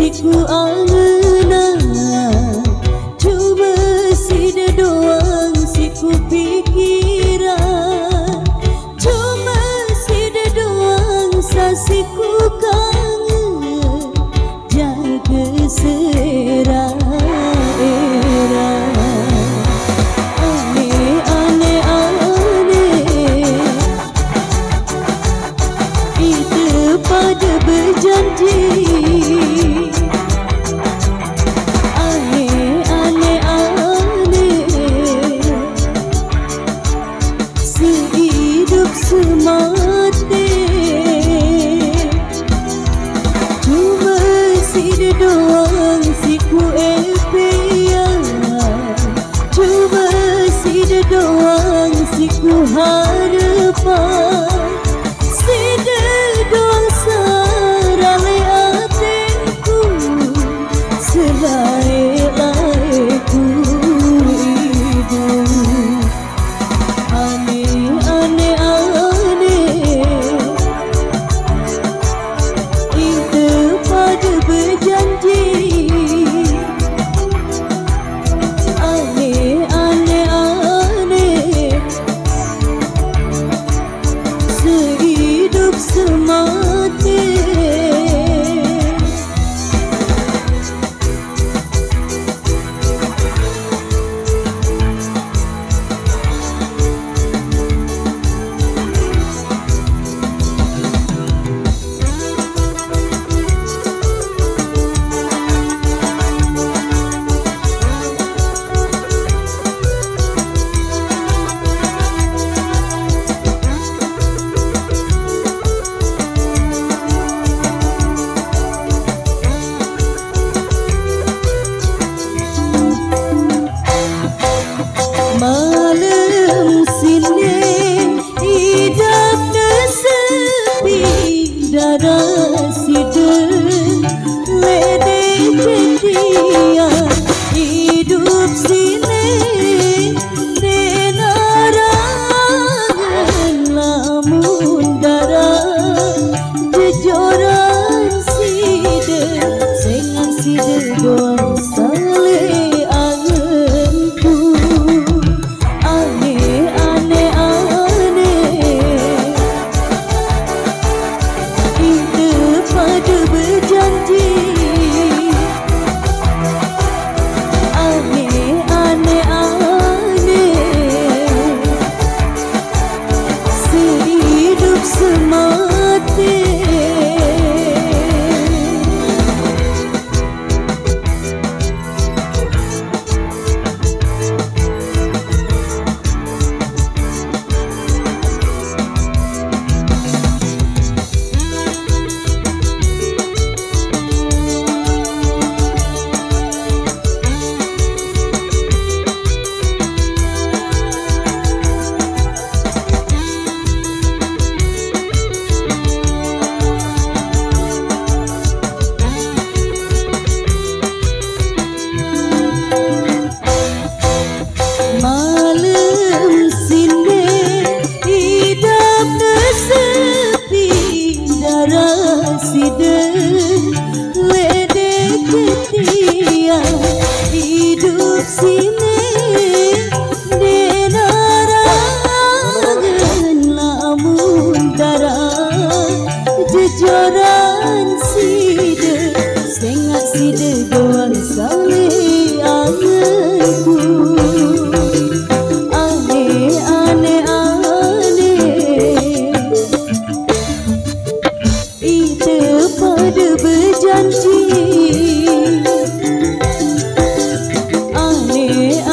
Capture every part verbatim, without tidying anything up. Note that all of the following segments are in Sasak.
Ku angen-angen, cuma sida doang si ku pikiran. Cuma sida doang sa si ku kangen, jaga selera era. Aneh, aneh, aneh. Kita pada berjanji. Aneh, aneh, aneh. Sehidup semati. Cuma sida doang si ku epian. Cuma sida doang si ku harepan. Sida doang saralai ateku, selai-lai ku idup. Aneh, aneh, aneh. Kita pada berjanji. Aneh, aneh, aneh. Sehidup semati. Malem sine idap ne sepi, dara sida ledek setia. Idup sine dena rangen lamun dara jejoran sida, sengak sida doang saleh angenku. Aneh, aneh, aneh. Kita pada berjanji. Aneh, aneh, aneh. Sehidup semati. Malem sine idap ne sepi, dara sida ledek setia. Idup sine dena rangen lamun dara jejoran sida, sengak sida doang saleh angenku. Aneh, aneh, aneh. Kita pada berjanji. Aneh,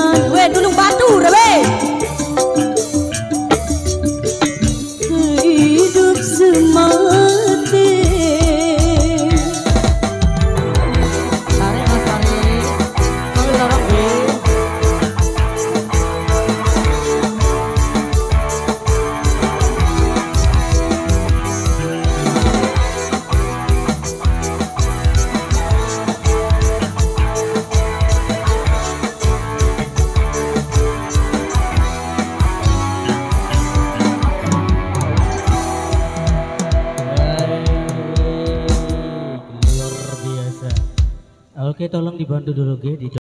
Oke, tolong dibantu dulu, oke, di